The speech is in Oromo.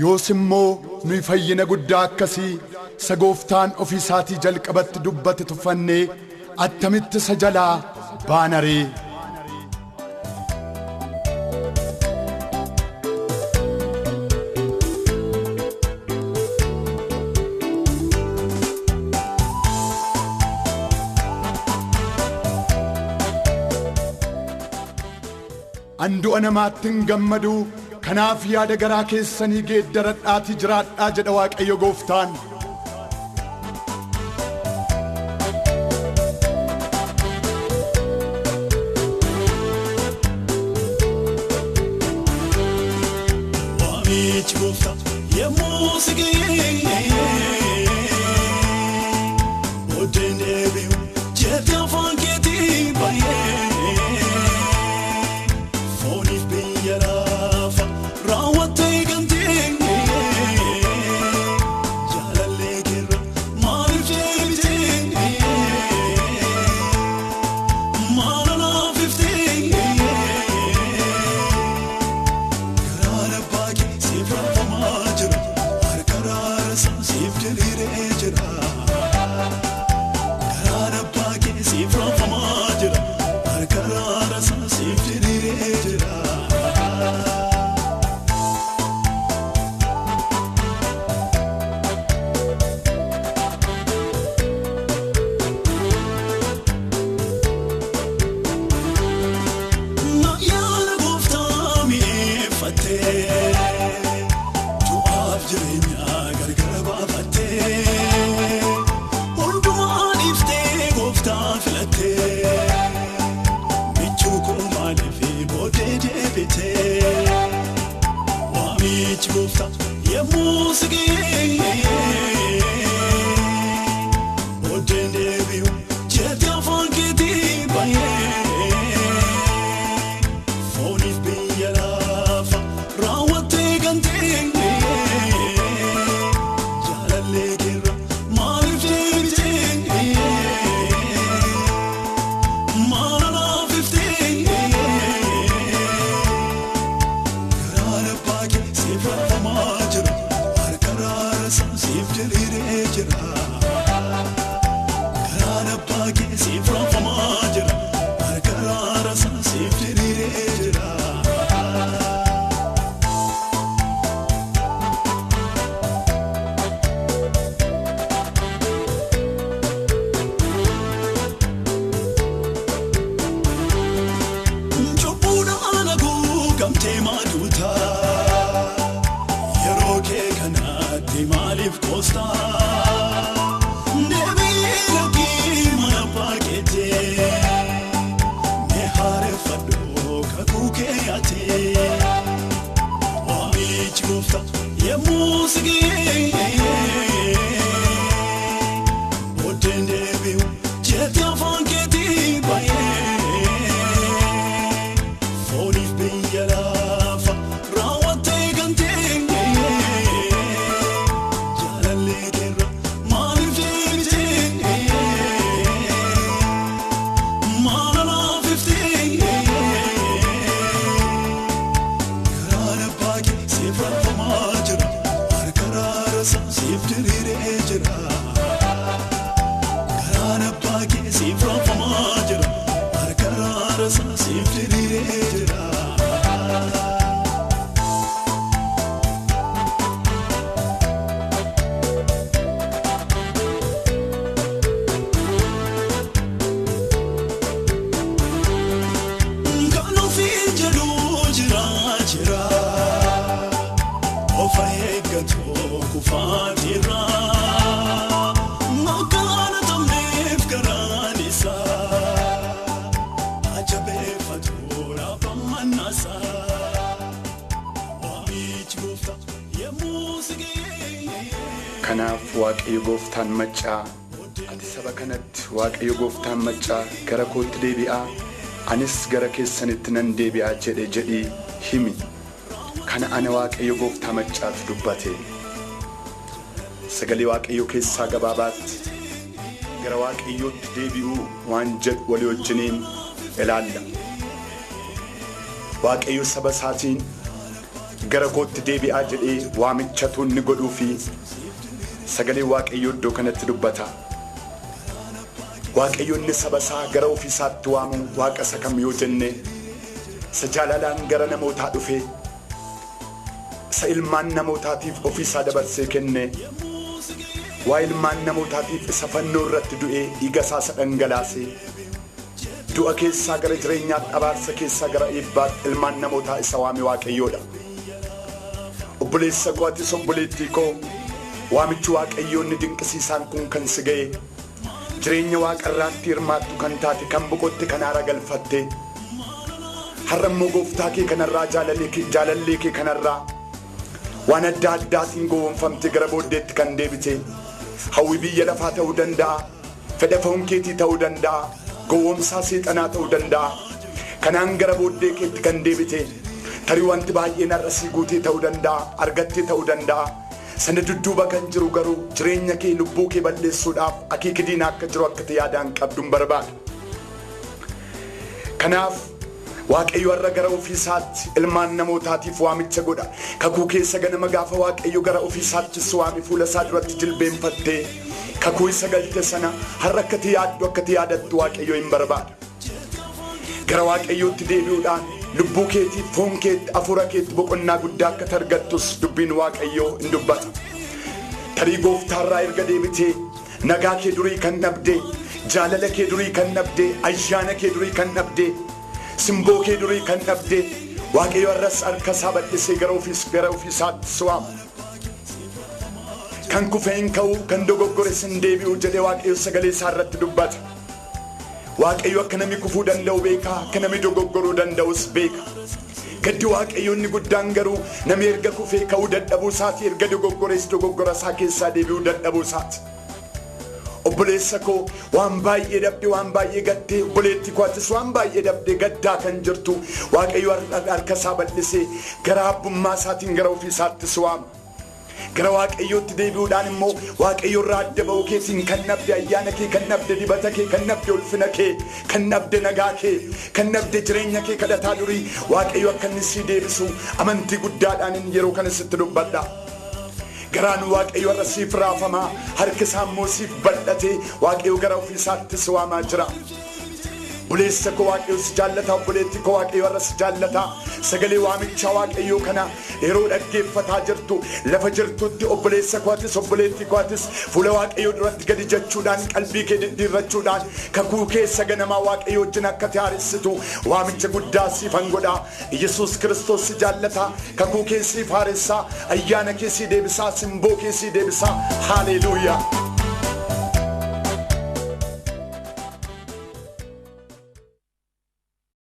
Yoos immoo nuyi fayyina guddaa akkasii isa gooftaan ofii isaatii jalqabatti dubbate tuffannee attamitti isa jalaa baana ree? An du'a namaatti hin gammadu, kanaaf yaada garaa keessanii geeddaradhaatii jiraadhaa jedha Waaqayyo gooftaan. Waamichi gooftaa yemmuu si ga'e, booddeen deebi'u jettee afaan keetii baay'ee. Fooniif biyya lafa raawwattee gamtee, jaalallee keerra maaliif deebitee, maal anaaf iftee? Karaan abbaa kee siif raafamaa jira, harka raarasaa siif diriiree jira. Karaan abbaa kee siif raafamaa jira, harka raarasaa siif diriiree jira. Yaada gooftaa mi'eeffattee, du'aaf jireenya gargar baafattee, hundumaa dhiiftee gooftaa filattee, michuu koo maaliif booddee deebitee? Waamichi gooftaa yemmuu si ga'e, booddeen deebi'u jettee afaan keetii baay'ee. Fooniif biyya lafa raawwattee gantee, jaalallee keerra maaliif deebitee, maal anaaf iftee? Karaan abbaa kee siif raafamaa jira, harka raarasaa siif diriiree jira. Karaan abbaa kee siif raafamaa jira, harka raarasaa siif diriiree jira. Cubbuudhaan haguugamtee maaduuta, yeroo kee kanatti maaliif koostaa? Deebii lakkii mana abbaa keettee, mee haareffadhu kakuu kee yaatee. Waamichi gooftaa yemmuu si ga'e, booddeen deebi'u jettee afaan keetii baay'ee. Fooniif biyya lafa raawwattee gantee, jaalallee keerra maaliif deebitee, maal anaaf iftee? Karaan abbaa kee siif raafamaa jira, harka raarasaa siif diriiree jira. Karaan abbaa kee siif raafamaa jira, harka raarasaa siif diriiree jira. Kan ofii jedhu jira jira, of eeggatu kufaatiirra. Akkaan tamneef garaan isaa, ajabeeffatu lafa. Waamichi gooftaa yemmuu si ga'e. Kanaaf Waaqayyo gooftaan maccaa, ati saba kanatti Waaqayyo gooftaan maccaa gara kootti deebi'aa, anis gara keessanitti nan deebi'aa jedhe jedhii himi. Kana ana Waaqayyo gooftaa maccaatu dubbate. Sagalee Waaqayyoo keessaa gabaabaatti gara Waaqayyootti deebi'uu waan jedhu walii wajjiniin ilaalla. Waaqayyo saba isaatiin Gara kootti deebi'aa jedhee waamichatu inni godhuu fi sagalee Waaqayyoo iddoo kanatti dubbata. Waaqayyo inni saba isaa gara ofiisaatti waamu Waaqa isa kam yoo jenne, isa jaalalaan gara namootaa dhufe, isa ilmaan namootaatiif ofiisaa dabarsee kenne, waa ilmaan namootaatiif isa fannoo irratti du'ee dhiiga isaa isa dhangalaase, du'a keessaa gara jireenyaatti, abaarsa keessaa gara eebbaatti ilmaan namootaa isa waame Waaqayyoodha. Obboleessa koo, atis obboleettii koo, waamichi Waaqayyoo inni dinqisiisaan kun kan si ga'e, jireenya waaqarraatti hirmaattu kan taate, kan boqotte, kan haara galfatte, har'a immoo gooftaa kee kanarraa, jaalallee kee kanarraa waan adda addaatiin gowwoomfamte gara booddeetti kan deebite, hawwi biyya lafaa ta'uu danda'a, fedha foon keetii ta'uu danda'a, gowwoomsaa seexanaa ta'uu danda'a, kanaan gara booddee keetti kan deebite, tarii wanti baay'een har'a sii guutee ta'uu danda'a, argattee ta'uu danda'a. Sana dudduuba kan jiru garuu jireenya kee, lubbuu kee balleessuudhaaf akeeki diinaa akka jiru akka ta'e yaadaan qabduun barbaada. Kanaaf Waaqayyo har'a gara ofiisaatti ilmaan namootaatiif waamicha godha. Kakuu keessa ganama gaafa Waaqayyo gara ofiisaatti si waame fuula isaa duratti jilbeenfattee kakuu isa galte sana har'a akka ati yaaddu, akka ati yaadattu Waaqayyo hin barbaada. Gara Waaqayyootti deebi'uudhaan lubbuu keetiif, foon keetti, hafuura keetti boqonnaa guddaa akka argattus dubbiin Waaqayyoo hin dubbata. Tarii gooftaarraa erga deebitee nagaa kee durii kan dhabde, jaalala kee durii kan dhabde, ayyaana kee durii kan dhabde, simboo kee durii kan dhabde, Waaqayyo har'as harka isaa bal'isee gara ofiisaatti si waama. Kan kufe hin ka'u, kan dogoggores hin deebi'u jedhee Waaqayyo sagalee isaa irratti dubbata. Waaqayyo akka namni kufuu danda'u beeka, akka namni dogoggoruu danda'us beeka. Gaddi Waaqayyo inni guddaan garuu namni erga kufee ka'uu dadhabuu isaati, erga dogoggores dogoggora isaa keessaa deebi'uu dadhabuu isaati. Obboleessa koo, waan baay'ee dhabde, waan baay'ee gattee, obboleettii koo, atis waan baay'ee dhabde gaddaa kan jirtu, Waaqayyo harka isaa bal'isee gara abbummaa isaatiin gara ofiisaatti si waama. Gara Waaqayyootti deebi'uudhaan immoo Waaqayyo irraa adda ba'uu keetiin kan dhabde ayyaana kee, kan dhabde dibata kee, kan dhabde ulfina kee, kan dhabde nagaa kee, kan dhabde jireenya kee kadhataa durii, Waaqayyo akka inni sii deebisu amantii guddaadhaan yeroo kana sitti dubbadha. Garaan Waaqayyo har'a siif raafamaa, harki isaa immoo siif bal'atee Waaqayyo gara ofiisaatti si waamaa jira. Obboleessa koo, Waaqayyo si jaallata. Obboleetti koo, Waaqayyo har'a si jaallata. Sagalee waamichaa Waaqayyoo kana yeroo dhaggeeffataa jirtu, lafa jirtutti, obboleessa koo atis, obboleettii koo atis, fuula Waaqayyoo duratti gadi jechuudhaan, qalbii kee diddiirrachuudhaan kakuu keessa ganamaa Waaqayyo wajjin akka ati haaressitu waamicha guddaa siifan godha. Yesuus Kiristoos si jaallata. Kakuu kee siif haaressaa, ayyaana kee sii deebisaa, simboo kee sii deebisaa. Haaleluuyaa.